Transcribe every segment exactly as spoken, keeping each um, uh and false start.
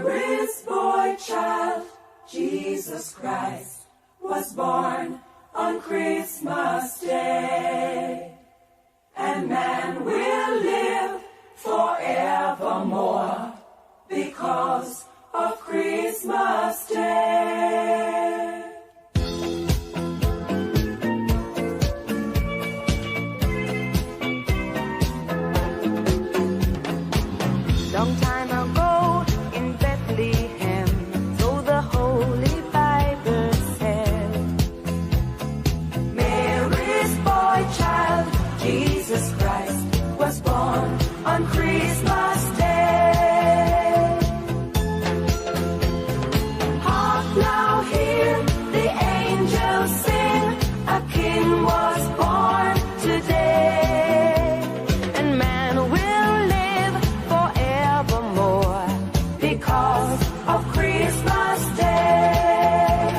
This boy child, Jesus Christ, was born on Christmas Day. And man will live forevermore because of Christmas Day. Long time ago in Bethlehem, so the Holy Bible said, Mary's boy child, Jesus Christ, was born on Christmas Day. Hark now, hear the angels sing, a king was born today, and man will live forevermore because of Christmas Day.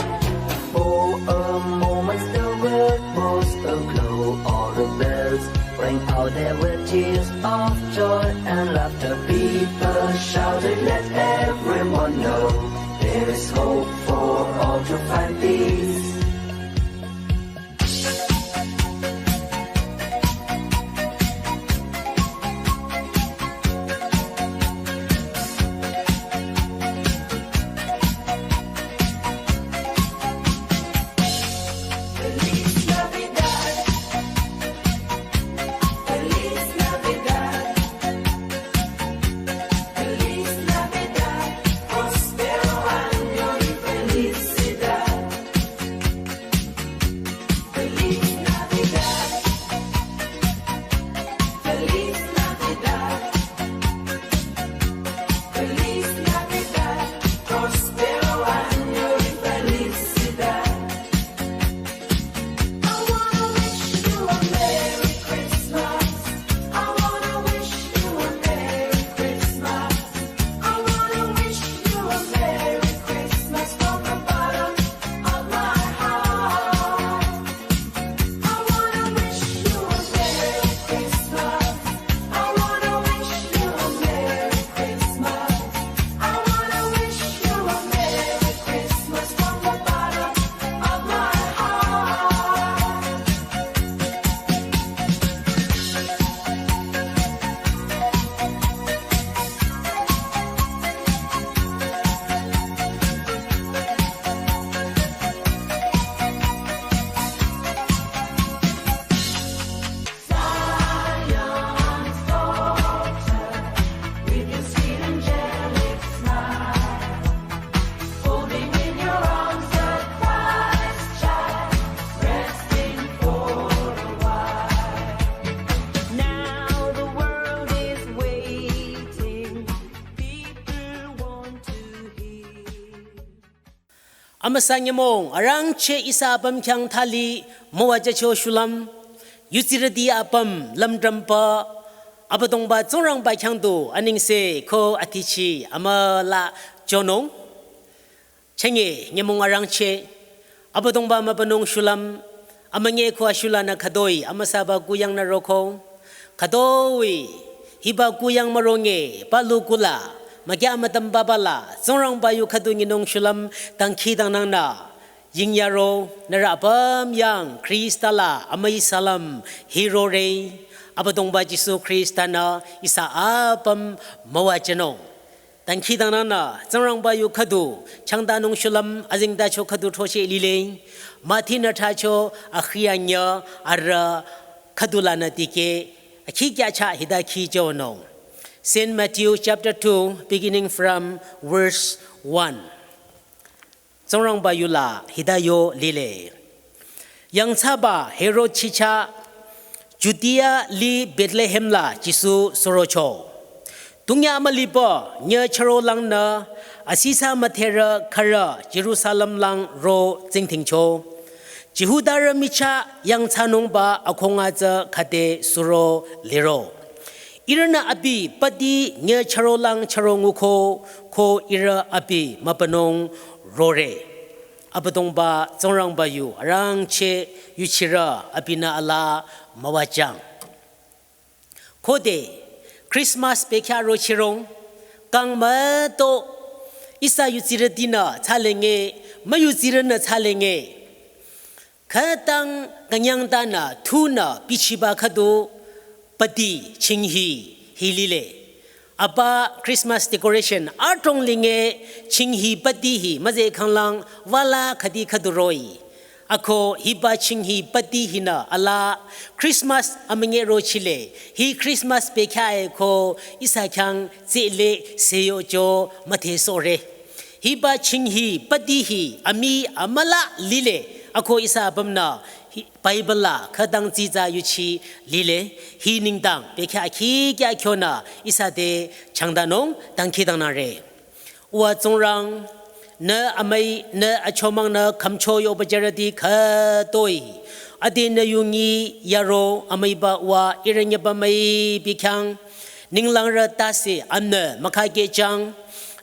For a moment the world was aglow, all the bells rang out their wages of joy and laughter. People shouted, let everyone know there is hope for all to find peace. Amüsa nyümong arangcheh ihsa apüm khyang thali müwajücho shulüm, yudsirüti apüm lümdrümba, Abüdongba Tsingrangba khyang du anengse ko atichi amüla chonung. Chenge nyümong arangcheh, Abüdongba mübünung shulüm, amünyi ko ashulanü khütoi amüsaba kuyangnü roko. Khütoi hiba kuyang müronge, palu kula, mükya mütüm babala, Tsingrangba yu khüdu nyinung shulüm, dangkhidangnangnü yingyaro, nührü apüm yang Khrista la amüi salam hirore. Abüdongba Jisu Khrista-nü ihsa apüm müwajünung. Dangkhidangnangnü Tsingrangba yu khüdu changdanung shulüm azengtacho khüdu throcheh lile. Mathi-nü thracho akhi anyüh arüh khüdu lanü dikeh akhi kya chah hita khichonung. Saint Matthew chapter two, beginning from verse one. Tsingrangba yula hita yo lile. Yangthsaba Herod chichah Judea li Bethlehem la Jisu surocho. Tungya mülipü nyüh chürolangnü asisa müdherü khürü Jerusalem lang ro tsingdhingcho. Jihudarü michah yangthsanungba akhunga tsü khüde suro liro. Ihrünü abi pati nyüh chürolang chüro nguko, ko ihrü abi mübünung rore. Abüdongba Tsingrangba yu arangcheh yuchirü abinü alaa müwajüng. Khode Christmas bekhyah rochirong, kang müto Ihsa yutsirütinü tsalenge, müyutsirünü tsalenge. Khütang künyangtanü thunü bichiba khüdu pati chinghi hi lile. Apa Christmas decoration adrong linge chinghi pati hi müzeh khanglang wala khüdi khüdu roh-i. Ako hiba chinghi pati hinü ala Christmas amünge rochile. Hi Christmas bekhyah-e ko ihsa khyang tsele seyocho müthesohre. Hiba chinghi pati hi ami amüla lile. Ako ihsa apümnü hi Bible la khütang tsitsa yuchi lile. Hi nengdang bekhyah khikya kyonü ihsa te changdanung dangkhidangnangre. Uwa Tsingrang, nü amüi, nü achomangnü khümcho yoba jürüti khütoi. Ade nü yungi yaro amüiba uwa ihrü nyeba müipi khyang. Ninglangrü tase amnü mükhakehjang.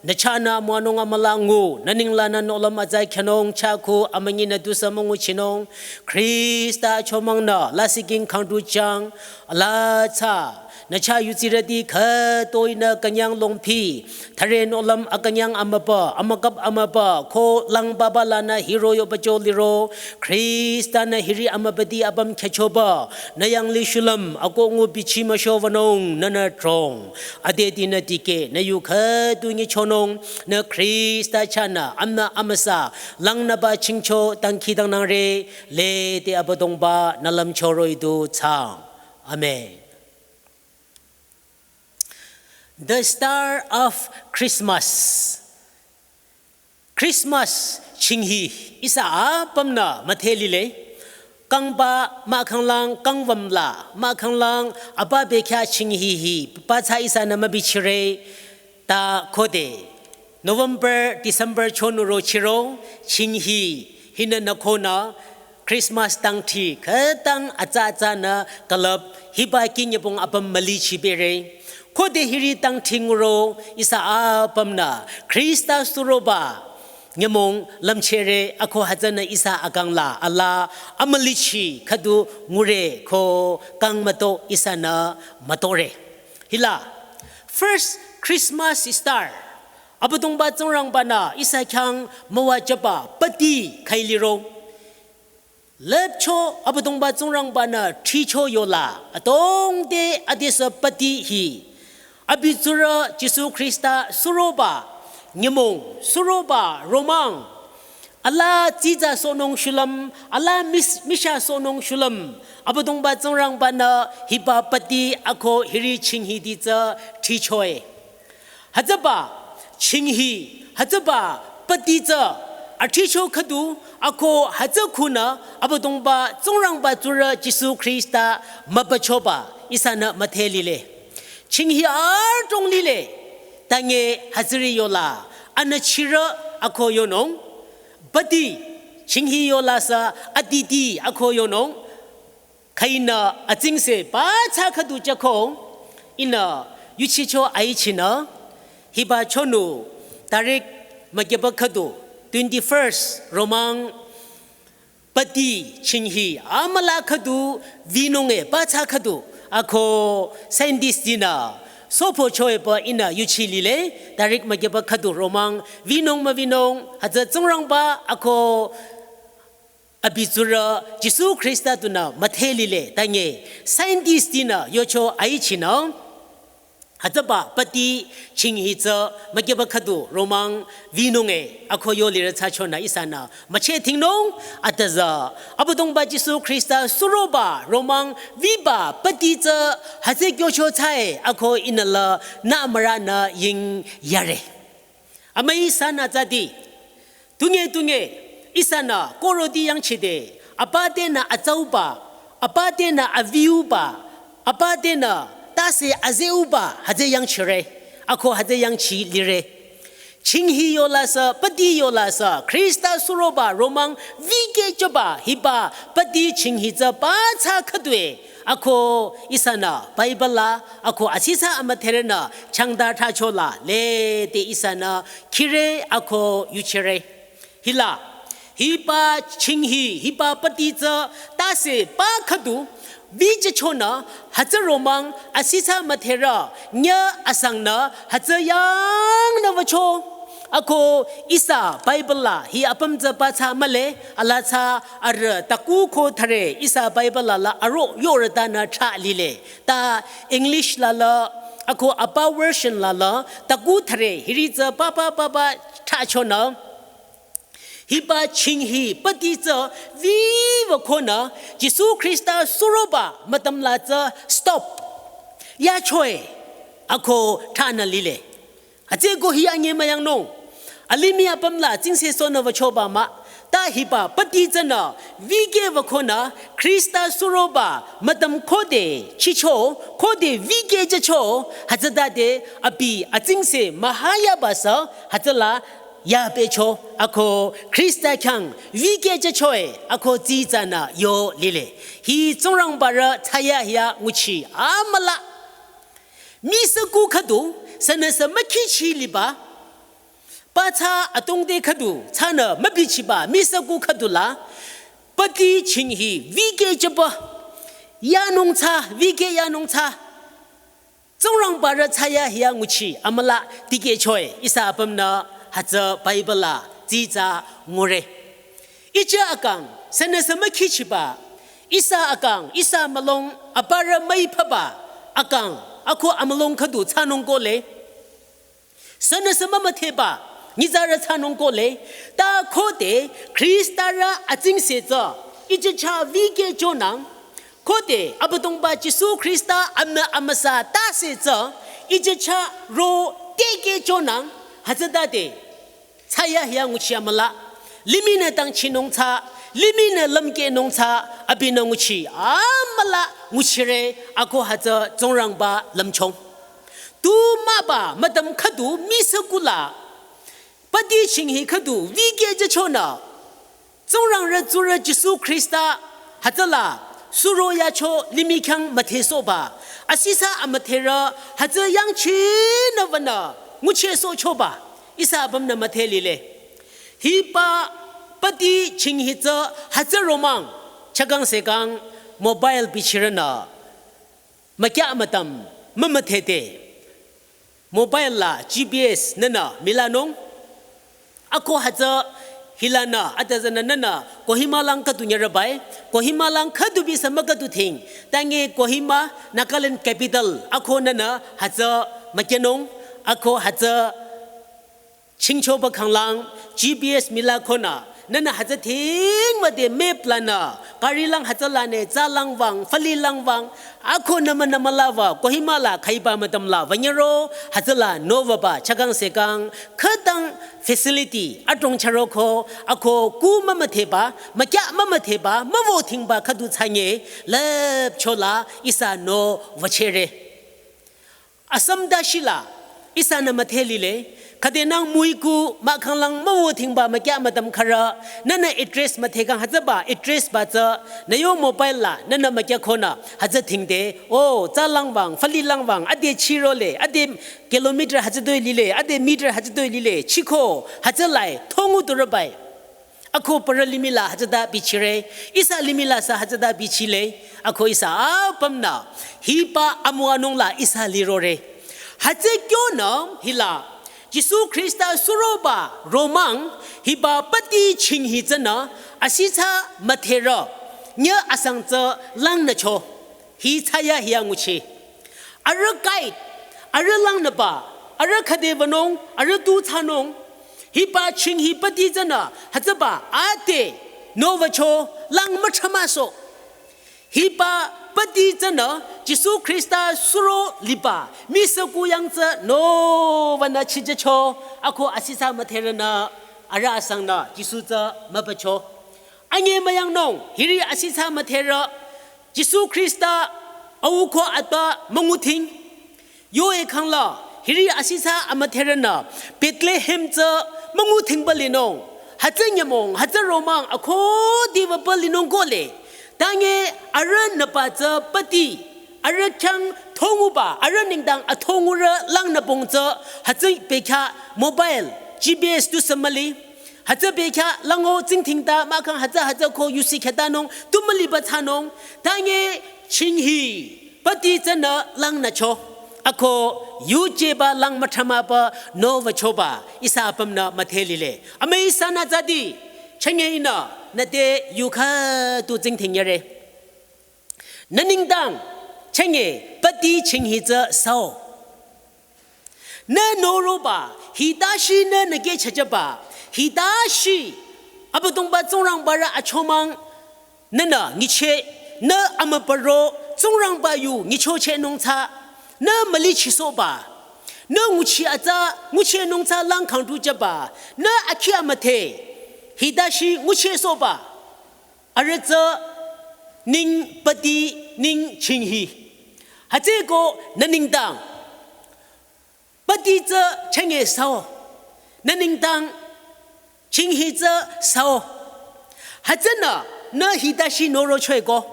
Nü chahnü amüwanung amüla ngu, nü ninglanü nohlüm atsa khyanung chahko amünyi nü tusü münguchinung. Khrista achomangnü lasih king khangdujang. Ala tsa, nü chah yutsirüti khütoinü künyang longphi, thüre nohlüm akünyang amübü, amükap amübü, ko lang baba lanü hiro yobacho liro, Khrista-nü hiri amübüti apüm khyüchoba, nü yanglih shulüm, ako ngu bichi müsho wünung, nünü trong. Adeti nü dikeh, nü yu khüdu nyichonung, nü Khrista chahnü, amnü amüsa, langnüba chingcho, dangkhidangnangre, lede Abüdongba, nü lümcho roh-i du tsang. Amen. The Star of Christmas. Christmas chinghi ihsa apümnü müdhe lile. Kangba mahkhanglang kangwüm la mahkhanglang apa bekhyah chinghi hi pathsa ihsanü mübichire ta khode. November, December chonu rochiro, chinghi, hinü nü khonü, Christmas dangthi, khütang atsa atsanü külüp, hiba kinyübong apüm mülichi bere. Khode hiri dangthi nguro, ihsa apümnü, Khrista suroba, nyümong lümchere, ako hütsünü ihsa akang la, ala, amülichi, khüdu ngure, ko, kang müto, ihsanü, mütore. Hila, first Christmas star. Abüdongba Tsingrangba-nü ihsa khyang müwajüba pati khailiro. Lüpcho Abüdongba Tsingrangba-nü thricho yola, adrong te adesü pati hi. Abi tsurü Jisu Khrista suroba, nyümong, suroba, romang. Ala tsitsa sohnung shulüm, ala mis-, misha sohnung shulüm. Abüdongba Tsingrangba-nü hiba pati ako hiri chinghi di tsü thrichoe. Hütsüba, chinghi, hütsüba, pati tsü, athricho khüdu, ako hütsü khunü, Abüdongba, Tsingrangba tsurü Jisu Khrista, mübüchoba, ihsanü müdhe lile. Chinghi adrong lile, tange hütsüri yola, anü chirü, ako yonung, pati, chinghi yola sü, aditi, ako yonung, Khainü atsingse pathsa khüdu jüko, ihnü yuchicho aichinü, hiba chonu tarik mükyüba khüdu, twenty-first, romang pati chinghi, amüla khüdu, vinunge pathsa khüdu, ako scientist dinü, sopo choepa ihnü yuchi lile, tarik mükyüba khüdu, romang, vinung müvinung, hütsü Tsingrangba, ako Abi tsurü Jisu Khrista tunü müdhe lile tange scientist dinü yocho aichinü. Hütsüba pati chinghi tsü mükyüba khüdu romang vinunge ako yo lirü thsachonü ihsanü mücheh thingnung atüzü. Abüdongba Jisu Khrista suroba romang viba pati tsü hütsü kyocho thsae ako ihnü la nü amüranü ying yare. Amüi ihsanü tsadi. Tunge tunge, ihsanü koroti yangchide, apa tenü atsauba, apa tenü aviuba, apa tenü tase azeuba, hütsü yangchire, ako hütsü yangchi lire. Chinghi yola sü, pati yola sü, Khrista suroba, romang, vike choba, hiba, pati chinghi tsü, pathsa khüdue, ako ihsanü Bible la, ako asisa amüdherünü changda thrachola lede ihsanü khire ako yuchire. Hila, hiba chinghi, hiba pati tsü tase pa khüdu, vichechonü hütsü romang asisa müdherü, nya asangnü hütsü yangnü wücho. Ako ihsa Bible la hi apüm tsü pathsa mühle, ala thsa arüh taku ko thare ihsa Bible la la aro yorütanü thra lile. Ta English la la, ako apa version la la, taku thare hiri tsü papa papa thra chonü. Hiba ching hi pati tsü viva konü Jisu Khrista suroba mütüm la tsü stop. Ya choi ako thranü lile. Hütsüko hi anyi müyangnung. Alimih apüm la tsingse sonü wüchoba mah. Ta hiba pati tsünü vike wükonü Khrista suroba mütüm khode chicho khode vike jücho hütsütade abi atsingse mühayaba sü hütsüla ya becho ako Khrista khyang vike jüchoe ako tsitsanü yo lile. Hi Tsingrangba rü thsayahiya nguchi amüla. Misüku khüdu sünüsü mükhichi liba. Pathsa atongde khüdu thsanü mübichiba misüku khüdu la. Pati ching hi vike jüba. Yanung thsa, vike yanung thsa. Tsingrangba rü thsayahiya nguchi amüla tikehchoe ihsa apümnü hütsü Bible la tsitsa ngure. Ije akang, sünüsü mükhichiba, ihsa akang, ihsa mülung, aparü müiphaba, akang, ako amülung khüdu thsanung kohle. Sünüsü mümüdheba, nyitsarü thsanung kohle, ta khode Khrista rü atsingse tsü, ije chah vike jonang, khode Abüdongba Jisu Khrista amnü amüsa tase tsü, ije chah ro teke jonang, hütsütade. Thsayahiya nguchi amüla. Limihnü dangchinung thsa, limihnü lümkehnung thsa, abinü nguchi amüla nguchire ako hütsü Tsingrangba lümchong. Tu müba mütüm khüdu misüku la. Pati ching hi khüdu vike jüchonü. Tsingrang rü tsurü Jisu Khrista hütsüla suro yacho limih khyang müdhesohba. Asisa amüdherü hütsü yangchinü wünü nguchisohchoba. Ihsa apümnü müdhe lile. Hiba pati ching hi tsü hütsü romang chakang sekang mobile bichirünü. Mükya mütüm mümüdhede. Mobile la G P S nünü mülanung. Ako hütsü hilanü atüzünü nünü Kohima lang khüdu nyerübai. Kohima lang khüdu bisü müküdu thing. Tangi Kohima Nagaland capital ako nünü hütsü mükyanung. Ako hütsü chingchoba khanglang G P S müla konü, nünü hütsü thing müde map lanü, gari lang hütsü lanü, tsa lang wüng, fali lang wüng, ako nümü nümü la wü, Kohima la khaiba mütüm la wünyero, hütsüla nowüba chakang sekang, khütang facility, adrong charoko, ako ku mümüdheba, mükya mümüdheba, müwo thingba khüdu thsanye, lüpchola ihsa no wüchere. Assam dashila, ihsanü müdhe lile, khüdenang müiku mahkhang lang müwo thingba mükya mütüm khürü, nünü address müdhekang hütsüba address ba tsü, nü yo mobile la, nünü mükya konü, hütsü thingde, o, tsa lang wüng, fali lang wüng, ade chirole, ade kilometer hütsütoi lile, ade meter hütsütoi lile, chiko, hütsü lai, thongu durübai. Ako parü limih la hütsüta bichire, ihsa limih la sü hütsüta bichile, ako ihsa apümnü, hiba amüwanung la ihsa lirore. Hütsü kyonü hila, Jisu Khrista suroba romang, hiba pati ching hi tsünü, asisa müdherü, nyü asang tsü langnücho. Hi thsayahiya nguchi. Arüh guide, arüh langnüba, arüh khüde wünung, arüh tu thsanung. Hiba ching hi pati tsünü, hütsüba, ate, no wücho, lang müthamaso. Hiba pati tsünü, Jisu Khrista suro liba, misüku yang tsü, no wünü chijecho, ako asisa müdherünü, arüh asangnü, Jisu tsü mübacho. Anyi müyangnung, hiri asisa müdherü, Jisu Khrista auko atba münguthing. Yo ekhangla, hiri asisa amüdherünü, Bethlehem tsü münguthingba linung. Hütsü nyümong, hütsü romang, ako diwaba linung kohle. Tangi arüh nüba tsü pati, arüh khyang thonguba, arüh nengdang athongurü langnübong tsü, hütsü bekhyah mobile, G P S tusü müli. Hütsü bekhyah lango tsingdhingta mahkhang hütsü hütsü ko yusi khütanung tu müliba thsanung. Tangi ching hi pati tsünü langnücho. Ako yujeba lang müthramaba nowüchoba ihsa apümnü müdhe lile. Amüi ihsanü tsadi, chünye ihnü nüte yu khüdu tsingdhing yare. Nü nengdang, chünye pati chinghi tsü süo. Nü noroba, hita shi nü nüke chachaba, hita shi Abüdongba Tsingrangba rü achomang, nünü nyicheh, nü amüparo, Tsingrangba yu nyichochehnung tsü, nü mülichisohba, nü nguchi atsa, nguchehnung tsü lang khangtu jüba, nü akhi amüdhe, hita shi nguchehsohba, arüh tsü neng pati neng chinghi. Hütsüeko nü nengdang pati tsü chünye süo. Nü nengdang chinghi tsü süo. Hütsünü nü hita shi norochoeko.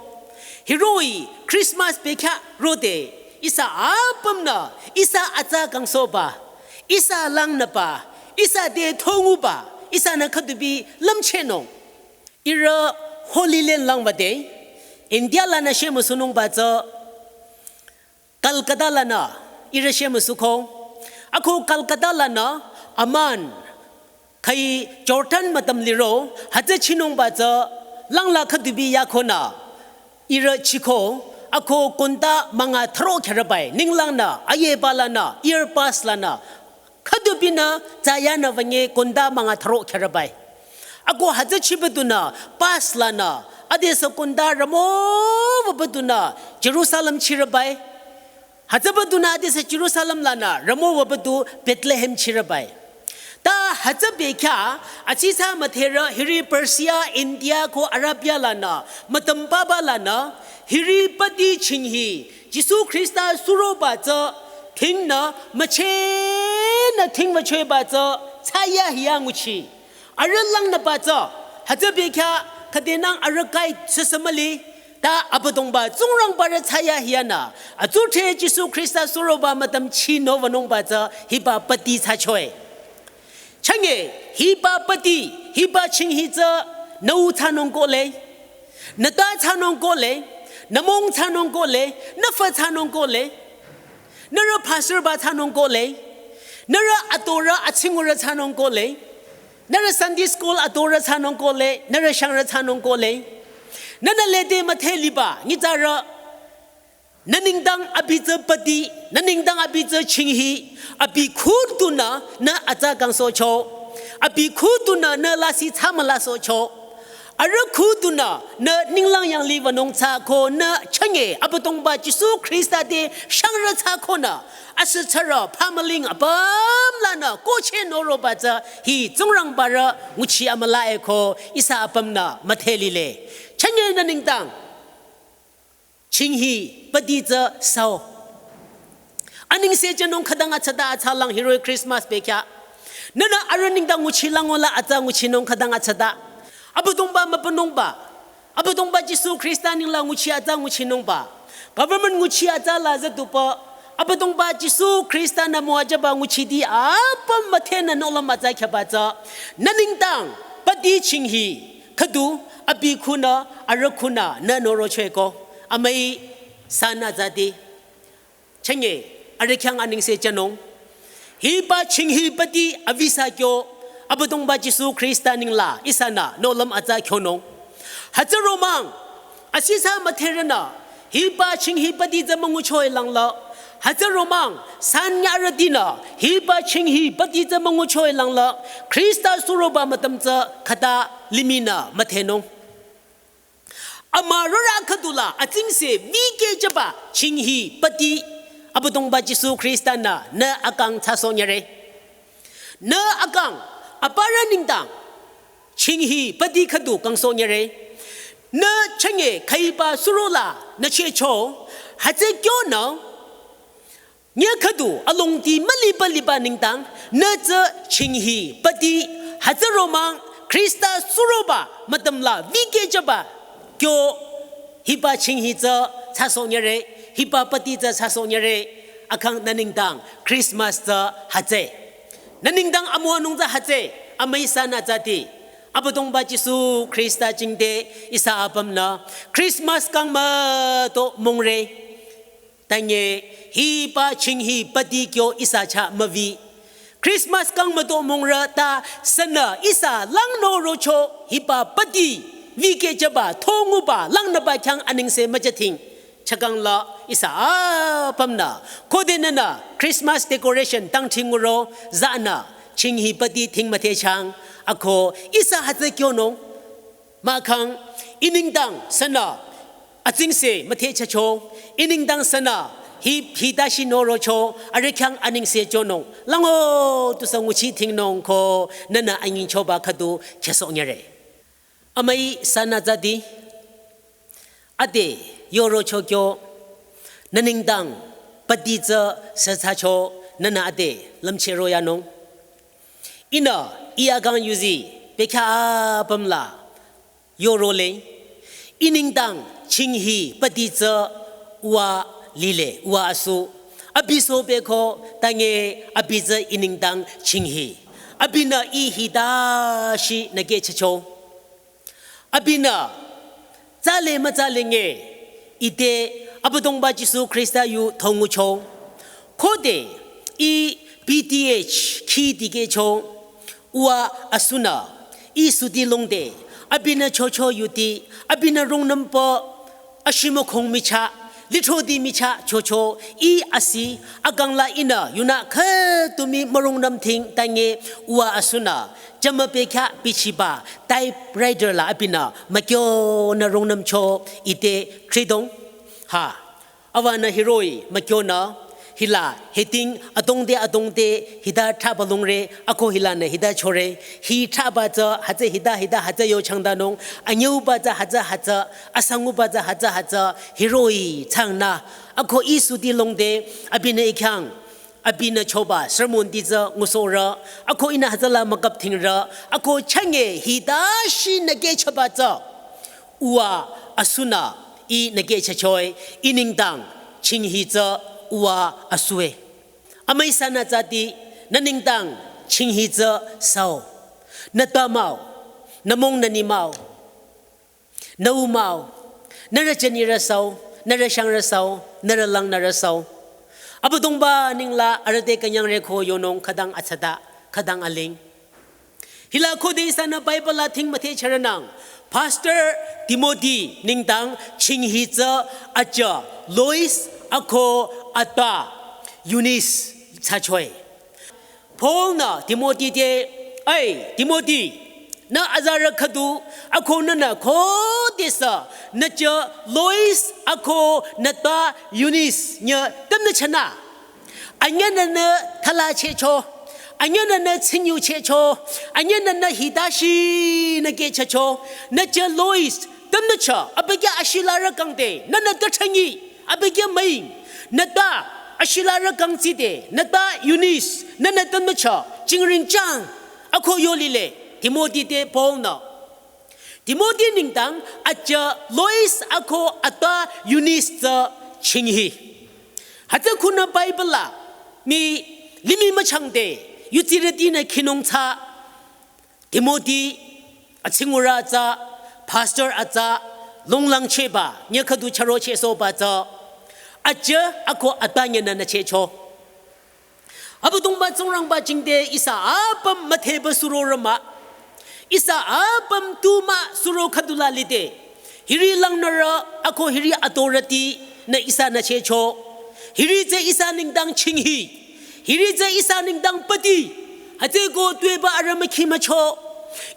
Hiroh-i Christmas bekhyah rode ihsa apümnü ihsa atsa kangsohba, ihsa langnüba, ihsa te thonguba, ihsanü khüdubi lümchehnung. Ihrü Holy Land lang wüde, India lanü shemüsunungba tsü Calcutta lanü ihrü shemüsuko. Ako Calcutta lanü Amman khai Jordan mütüm liro, hütsü chinungba tsü langla khüdubi yakonü ihrü chiko, ako konda münga thüro khyarabai, ninglangnü, ayeba lanü, air pass lanü, khüdubinü, tsü yanü wünge konda münga thüro khyarabai. Ako hütsü chibadunü, pass lanü, adesü konda ramo wübadunü, Jerusalem chirabai. Hütsübadunü adesü Jerusalem lanü, ramo wübadu Bethlehem chirabai. Ta hütsü bekhyah, atsisa müdherü hiri Persia, India ko Arabia lanü, mütümbaba lanü, hiri pati chinghi, Jisu Khrista suroba tsü, thingnü, müchehnü thing müchehba tsü, thsayahiya nguchi. Arüh langnüba tsü, hütsü bekhyah, khüdenang arüh kai süsü müli, ta Abüdongba, Tsingrangba rü thsayahiyanü, atsudhre Jisu Khrista suroba mütüm chinowünungba tsü, hiba pati thsachoe. Chünye, hiba pati, hiba chinghi tsü, nü u thsanung kohle, nü ta thsanung kohle, nü mong thsanung kohle, nü fü thsanung kohle, nührü pastor ba thsanung kohle, nührü atorü atsingurü thsanung kohle, nührü Sunday school atorü thsanung kohle, nührü shangrü thsanung kohle, nünü lede müdhe liba, nyitsarü, nü nengdang abi tsü pati, nü nengdang abi tsü chinghi, abi khudunü nü atsa kangsohcho, abi khudunü nü lasih thsamülasohcho, arüh khudunü nü ninglang yanglih wünung thsako nü chünye Abüdongba Jisu Khrista te shangrü thsakonü, asütsarü pamüling apüm lanü kohchehnoroba tsü hi Tsingrangba rü nguchi amülaeko ihsa apümnü müdhe lile. Chünye nü nengdang chinghi pati tsü süo. Anengse jünung khütang atsata atsalang hiroh-i Christmas bekhyah. Nünü arüh nengdang nguchi langola atsa nguchinung khütang atsata. Abüdongba mübünungba. Abüdongba Jisu Khrista nengla nguchi atsa nguchinungba. Government nguchi atsa la züdupü. Abüdongba Jisu Khrista nü müwajüba nguchiti apüm müdhenü nohlüm atsa khyaba tsü. Nü nengdang pati chinghi. Khüdu abi khunü, arüh khunü, nü norochoeko. Amüi sanü zadi. Chünye, arüh khyang anengse jünung. Hiba chinghi pati avisa kyo, Abüdongba Jisu Khrista nengla, ihsanü, nohlüm atsa kyonung. Hütsü romang, asisa müdherünü, hiba chinghi pati tsü münguchoe langla. Hütsü romang, sanyarütinü, hiba chinghi pati tsü münguchoe langla. Khrista suroba mütüm tsü khüta limihnü müdhenung. Amürarü khüdula atsingse vikehjüba chinghi pati Abüdongba Jisu Khrista nü nü akang thsasohnyüre. Nü akang aparü nengdang chinghi pati khüdu kangsohnyüre. Nü chünye khüiba surola nü chehcho hütsü kyonü nyü khüdu alongdi müliba liba nengdang, nü tsü chinghi pati, hütsü romang, Khrista suroba, mütümla vikehjüba, kyo, hiba chinghi tsü thsasohnyüre, hiba pati tsü thsasohnyüre, akang nü nengdang, Christmas tsü hütsü. Nü nengdang amüwanung tsü hütsü, amüi sanü zadi. Abüdongba Jisu Khrista jingte ihsa apümnü, Christmas kang müto mongre. Tanye Hiba chinghi pati kyo ihsa chah müvi. Christmas kang müto mongrü ta sünü ihsa langnü rocho hiba pati vikehjüba thonguba langnüba khyang anengse müjüting. Chakangla ihsa apümnü khode nünü Christmas decoration tangthinguro zanü chinghi pati thing müthehchang ako ihsa hütsü kyonung. Mahkhang, ih nengdang sünü atsingse müthehchacho, ih nengdang sünü hi hita shi norocho, arüh khyang anengse chonung, lango tusü nguchi thingnung ko nünü anyingchoba khüdu khesonyere. Amüi sünü zati, ade yorocho kyo, nü nengdang pati tsü sü thsacho, nünü ade lümchehro yanung. Ihnü, ih akang yuzi, bekhyah apümla, yorole, ih nengdang chinghi pati tsü uwa lile, uwa asu. Abi so beko, tange abi tsü ih nengdang chinghi. Abinü ih hita shi nükehchacho. Abinü, tsale mütsale nge, ite Abüdongba Jisu Khrista yu thongucho. Khode, ih P T H khi dikehcho. Uwa asunü, ih suti longde, abinü chocho yuti, abinü rungnümpo, ashimokhong michah, lithroti michah chocho, ih asi, akangla ihnü, yunü khütumi mürungnüm thing tange, uwa asunü, jama bekhyah bichiba, typewriter la abinü, mükyonü rungnümcho, ite, thridong, ha. Awanü hiroh-i, mükyonü, hila, heting, adongde adongde, hita thraba longre, ako hilanü hita chore, hi thraba tsü, hütsü hita hita hütsü yo changdanung, anyüuba tsü hütsü hütsü, asanguba tsü hütsü hütsü, hiroh-i, changnü, ako ih suti longde, abinü ih khyang, abinü choba, sermon ti tsü ngusohrü, ako ihnü hütsüla mükap thingrü, ako change, hita shi nükehchaba tsü, uwa asunü, ih nükehchachoe, ih nengdang, chinghi tsü, uwa asue. Amüi sünü zati, nü nengdang, chinghi tsü, sao. Nü ta mao, nü mong nü ni mao. Nü u mao, nührü jünirü sao, nührü shangrü sao, nührü langnürü sao. Abüdongba ningla arüh te künyangre ko yonung khütang atsata, khütang aling. Hila khode ihsanü Bible la thing müthehchehronang. Pastor Timothy nengdang chinghi tsü aja Lois ako ata Eunice thsachoe. Paul-nü Timothy te, ai, Timothy, nü azarü khüdu, ako nünü khodesü, nü ja Lois ako nü ta Eunice nyü tümnü chanü. Anyünü nü thala chehcho, anyünü nü tsinyu chehcho, anyünü nü hita shi nükehchacho, nü ja Lois tümnü cha, abükyü ashilarü kangde, nünü ta changi, abükyü müing, nü ta ashilarü kangtside, nü ta Eunice, nünü tümnü cha, chingring chang, ako yo lile, Timothy te Paul-nü. Timothy nengdang aja Lois ako ata Eunice tsü chinghi. Hütsü khunü Bible la mi limih müchangde yutsirütinü khinung tsü Timothy atsingurü tsü pastor atsa longlangchehba nyü khüdu chürochehsohba tsü aja ako ata nyünü nü chehcho. Abüdongba Tsingrangba jingte ihsa apüm müdheba surorü mah. Ihsa apüm tu mah suro khüdula lide. Hiri langnürü ako hiri authority nü ihsanü chehcho. Hiri tsü ihsa nengdang chinghi. Hiri tsü ihsa nengdang pati. Hütsüeko tuepü arüh mükhi mücho.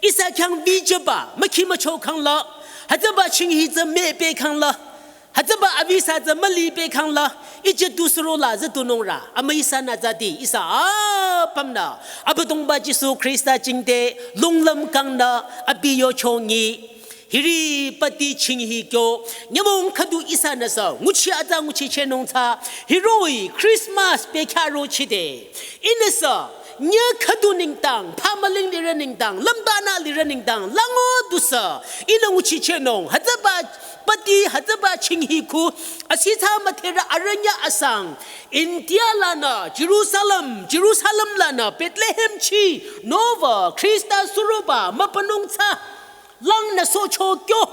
Ihsa khyang vijüba mükhi mücho khangla. Hütsüba chinghi tsü müpeh khangla. Hütsüba abi ihsa tsü müli peh khangla, ije tu surola zütunungrü, amüi ihsanü zati, ihsa apümnü, Abüdongba Jisu Khrista jingte, longlüm kangnü, abi yochongi, hiri pati chinghi kyo, nyümong khüdu ihsanüsü, nguchi atsa nguchichehnung tsü, hiroh-i, Christmas pekhyah rochide, ihnüsü, nyü khüdu nengdang, phamüling lirü nengdang, lümdanü lirü nengdang, lango dusü, ihnü nguchichehnung, hütsüba pati hütsüba chinghi khu, asithsa müdherü arünyü asang, India lanü, Jerusalem, Jerusalem lanü, Bethlehem chi, nowü, Khrista suroba, mübünung tsü, langnü socho kyo,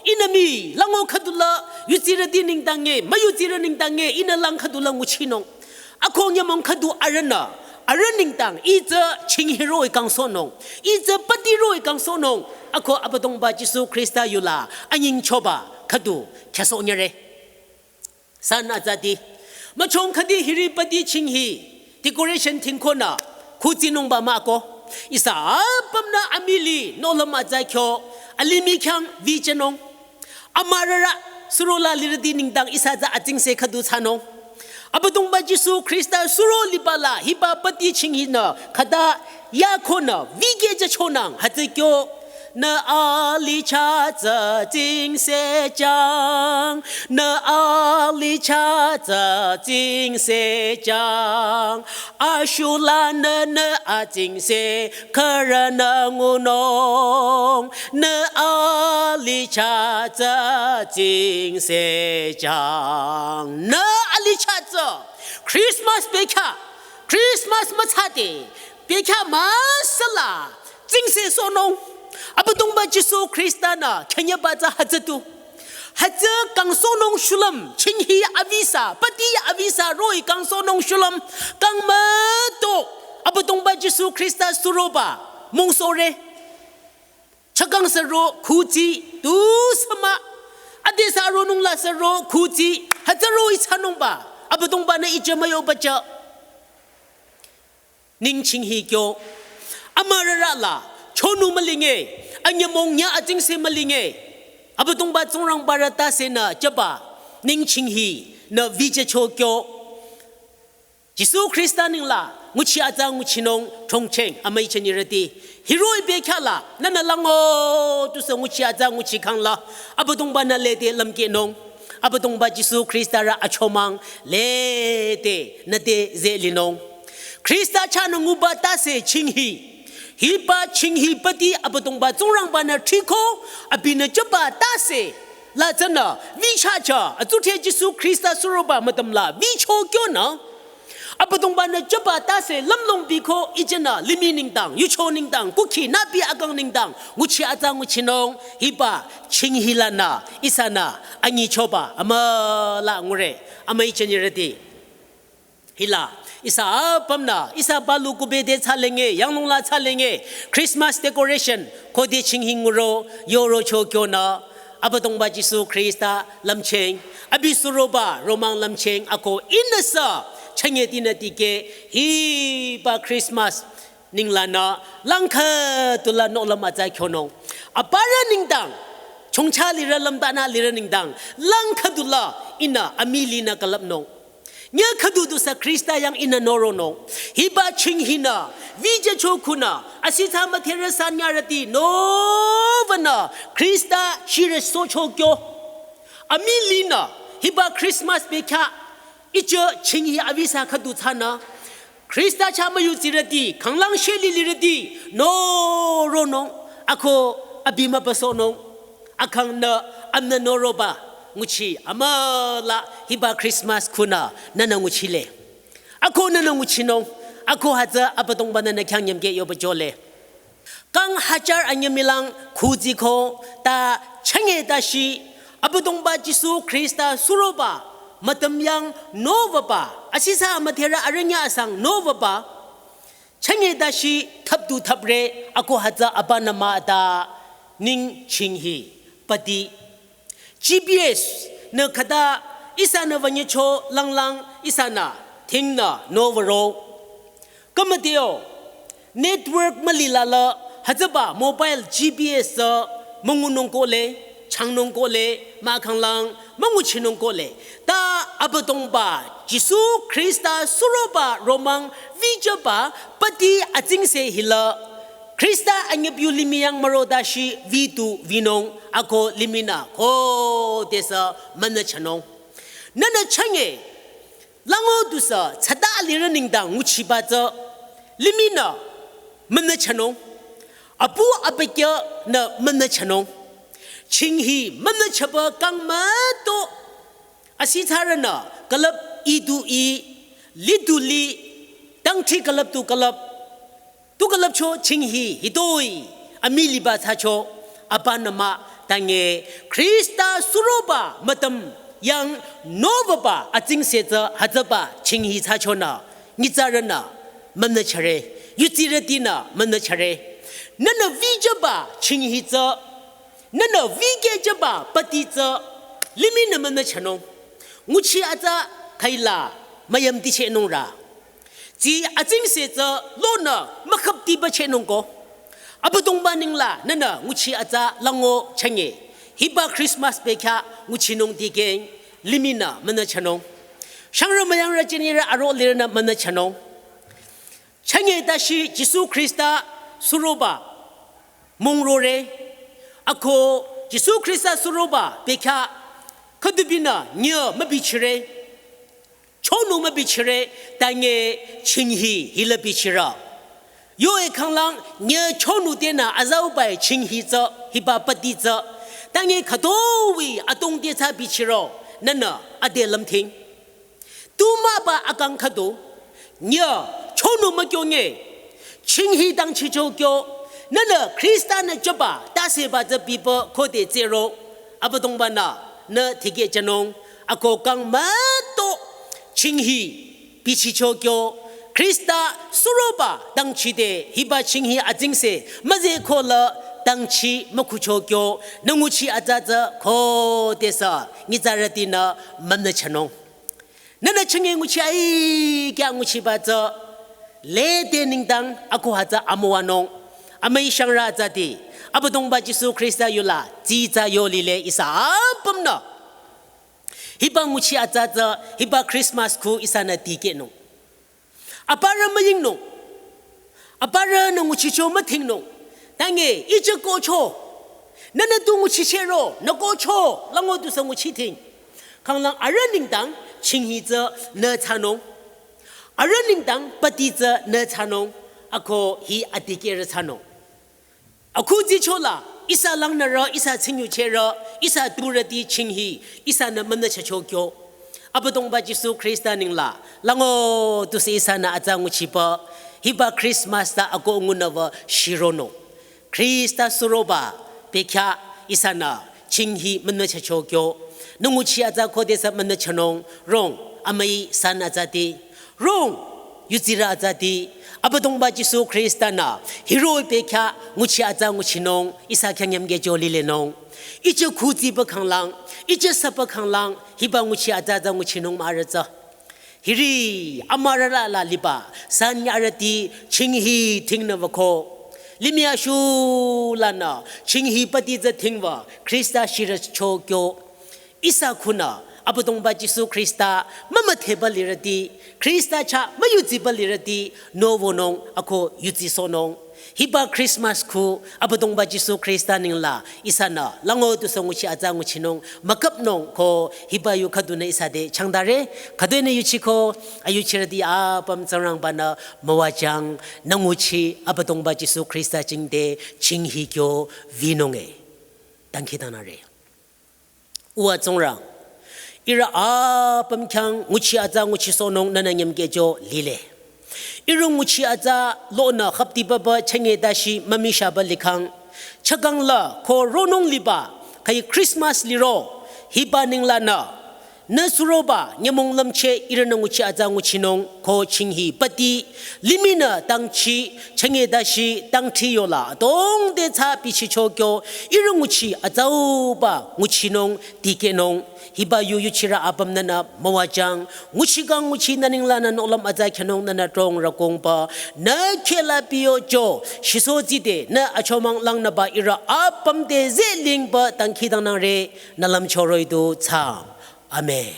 Ihnü mii lango khüdula yudsirüti nengdang e, müyudsirü nengdang e, ihnü lang khüdula nguchinung. Ako nyümong khüdu arühnü, arüh nengdang itsü chinghi roh-i kangsohnung, itsü pati roh-i kangsohnung. Ako Abüdongba Jisu Khrista yula anyingchoba khüdu khyüsohnyüre. San atsati. Müchong khüdi hiri pati chinghi decoration thingkonü khutsinungba mah-o. Ihsa apümnü amili nohlüm atsa kyo, alimih khyang vichehnung. Amürarü surola lirüti nengdang ihsa tsü atsingse khüdu thsanung. Abüdongba Jisu Khrista suro liba la hiba pati chinghinü khüta yakonü vikehjüchonang hütsü kyo. Nü alicha tsü tsingse jang, nü alicha tsü tsingse jang. Ashula nü nü atsingse khürünü ngunung, nü alicha tsü tsingse jang. Nü alicha tsü Christmas bekhyah, Christmas mütsade, bekhyah müsala, tsingse sohnung. Abüdongba Jisu Khrista-nü khenyeba tsü hütsü tu. Hütsü kangsohnung shulüm, chinghi avisa, pati avisa roh-i kangsohnung shulüm, kang müto, Abüdongba Jisu Khrista suroba, mungsohre. Chakang suro khutsi, tu sümü, adesa ronung la suro khutsi, hütsü roh-i thsanungba, Abüdongba-nü ije müyoba tsü. Ningchinghi kyo. Amürarü la, chonu mülinge, anyümong nya atsingse mülinge. Abüdongba Tsingrangba rü tasenü jüba, ningchinghinü vichecho kyo. Jisu Khrista nengla, nguchi atsa nguchinung chongcheng, amüi chenyirüti. Hiroh-i bekhyah la, nünü lango, tusü nguchi atsa nguchikhang la, Abüdongba-nü lede lümkehnung. Abüdongba Jisu Khrista rü achomang, lede nüte zelinung. Khrista chahnü nguba tase chinghi. Hiba chinghi pati Abüdongba Tsingrangba-nü thriko, abinü jüba tase. La tsünü, vichacha, atsudhre Jisu Khrista suroba mütüm la, vicho kyonü. Abüdongba-nü jüba tase lümlong biko ijenü limih nengdang, yucho nengdang, kukhi nübi akang nengdang, nguchi atsa nguchinung, hiba chinghi lanü, ihsanü, anyichoba, amüla ngure, amüi chenyirüti. Hila, ihsa apümnü, ihsa palu kube te thsalenge, yanglong la thsalenge, Christmas decoration, khode chinghi nguro, yorocho kyonü, Abüdongba Jisu Khrista lümcheng, abi suroba romang lümcheng, ako ihnüsü, chünye tinü tikeh, hiba Christmas, ninglanü, lang khüdula nohlüm atsa kyonung. Aparü nengdang, chongcha lirü lümtanü lirü nengdang, lang khüdula ihnü amilinü külüpnung. Nya khüdu tusü Khrista yang ihnü noronung. Hiba chinghinü, vijecho khunü, asitsa mütherü sanyarüti, nowünü, Khrista shirü socho kyo. Amilinü, hiba Christmas bekhyah, ijo chinghi avisa khüdu thsanü. Khrista chah müyudsirüti, khanglang sheli lirüti, noronung, ako abi mübüsohnung. Akhangnü amnü noroba nguchi amüla hiba Christmas khunü nünü nguchile. Ako nünü nguchinung, ako hütsü Abüdongba-nü nü khyang nyümkeh yoba jole. Kang hajar anyümilang khuziko ta chünye ta shi Abüdongba Jisu Khrista suroba mütüm yang novaba, asitsa mütherü arünya asang novaba, chünye ta shi thaptu thapre ako hütsü abanü mah ta ningchinghi pati. G P S nü khüta ihsanü vanyicho langlang ihsanü thingnü novaro. Kümüdeo network mülilala hütsüba mobile G P S sü müngunung kohle, changnung kohle, mahkhanglang münguchinung kohle. Ta Abüdongba Jisu Khrista suroba romang vijüba pati atsingse hila. Khrista anyüpyu limih yang müro ta shi vitu vinung ako limihnü khodesü münüchanung. Nünü chünye, lango tusü tsata lirü nengdang nguchiba tsü limihnü münüchanung. Apu abükyünü münüchanung. Chinghi münüchaba kang müto. Asitsarünü külüp itu i, litu li, dangthi külüp tu külüp. Tu külüpcho chinghi hitoi, amiliba thsacho, abanü mah, Tange Khrista suroba mütüm yang novaba atsingse tsü hütsüba chinghi thsachonü nyitsarünü münüchare, yutsirütinü münüchare. Nünü vijüba chinghi tsü, nünü vikehjüba pati tsü limihnü münüchanung. Nguchi atsa khüila müyamtichehnung ra. Tsi atsingse tsü lonü mükhaptiba chehnung ko. Abüdongba nengla nünü nguchi atsa lango chünye. Hiba Christmas bekhyah nguchinung dikehng limihnü münüchanung. Shangrü müyangrü jünirü aro lirünü münüchanung. Chünye tashi Jisu Khrista suroba mongrore. Ako Jisu Khrista suroba bekhyah khüdubinü nyü mübichire. Chonu mübichire, tange chinghi hila bichira. Yo e khanglang nyü chonu tenü azaubai chinghi tsü, hiba pati tsü. Tange khütoi atongte tsü bichiro, nünü ade lümthing. Tumüba akang khüdu, nyü chonu mükyonge, chinghi dangchicho kyo, nünü Khrista-nü jüba, tase ba tsü biba khode tsero, Abüdongba-nü, nü tikehjünung, ako kang müto, chinghi, bichicho kyo, Khrista suroba dangchide, hiba chinghi atsingse, müze kola dangchi mükhucho kyo, nü nguchi atsa tsü khodesü, nyitsarütinü münüchanung. Nünü chünye nguchi ai kya nguchiba tsü, lede nengdang ako hütsü amüwanung. Amüi shangrü atsati, Abüdongba Jisu Khrista yula, tsi tsü yo lile ihsa apümnü. Hiba nguchi atsa tsü, hiba Christmas khu ihsanü dikehnung. Aparü müyingnung. Aparünü nguchicho müthingnung. Tange, iche kocho. Nünü tu nguchichero, nü kocho, lango tusü nguchithing. Khanglang arüh nengdang, chinghi tsü nü thsanung. Arüh nengdang, pati tsü nü thsanung. Ako hi adikehrü thsanung. Akhu tsichola, ihsa langnürü, ihsa tsingyucherü, ihsa turüti chinghi, ihsanü münüchacho kyo. Abüdongba Jisu Khrista nengla, lango tusü ihsanü atsa nguchiba, hiba Christmas ta ako ngunüwa shironung. Khrista suroba, bekhyah ihsanü, chinghi münüchacho kyo. Nü nguchi atsa khodesü münüchanung, rong, amüi san atsati. Rong, yutsirü atsati, Abüdongba Jisu Khrista-nü, hiroh-i bekhyah nguchi atsa nguchinung, ihsa khyang yamkehcho lilenung. Iche khutsiba khanglang, iche süba khanglang, hiba nguchi atsa atsa nguchinung mürü tsü. Hiri, amürü la la liba, san yarüti, chinghi thingnüwa ko. Limih ashulanü, chinghi pati tsü thingwa, Khrista shirücho kyo. Ihsa khunü, Abüdongba Jisu Khrista, mümütheba lirüti, Khrista chah müyutsiba lirüti, nowonung ako yutsisohnung. Hiba Christmas khu, Abüdongba Jisu Khrista nengla, ihsanü, lango tusü nguchi atsa nguchinung, mükapnung ko, hiba yu khüdunü ihsa te changdare, khüdunü yuchiko, ayuchirüti apüm Tsingrangba-nü, müwajang, nü nguchi, Abüdongba Jisu Khrista jingte, chinghi kyo, vinunge. Dangkhidangnangre. Uwa Tsingrang, ihrü apüm khyang nguchi atsa nguchisohnung nünü nyümkehcho lile. Ihrü nguchi atsa lonü khaptibaba chünye tashi mümishaba likhang. Chakang la ko ronung liba, khüi Christmas liro, hiba nenglanü. Nü suroba nyümong lümcheh ihrünü nguchi atsa nguchinung ko chinghi pati, limihnü dangchi, chünye tashi, dangthi yola, dongde tsü bichicho kyo, ihrü nguchi atsauba nguchinung, dikehnung, hiba yu yuchirü apüm nünü müwajang, nguchi kang nguchi nü nenglanü nohlüm atsa khyünung nünü trong rükongba, nü khehla biyocho, shiso tside, nü achomang langnüba ihrü apüm te zelingba dangkhidangnangre, nü lümchoroh-i du thsaang. Amen.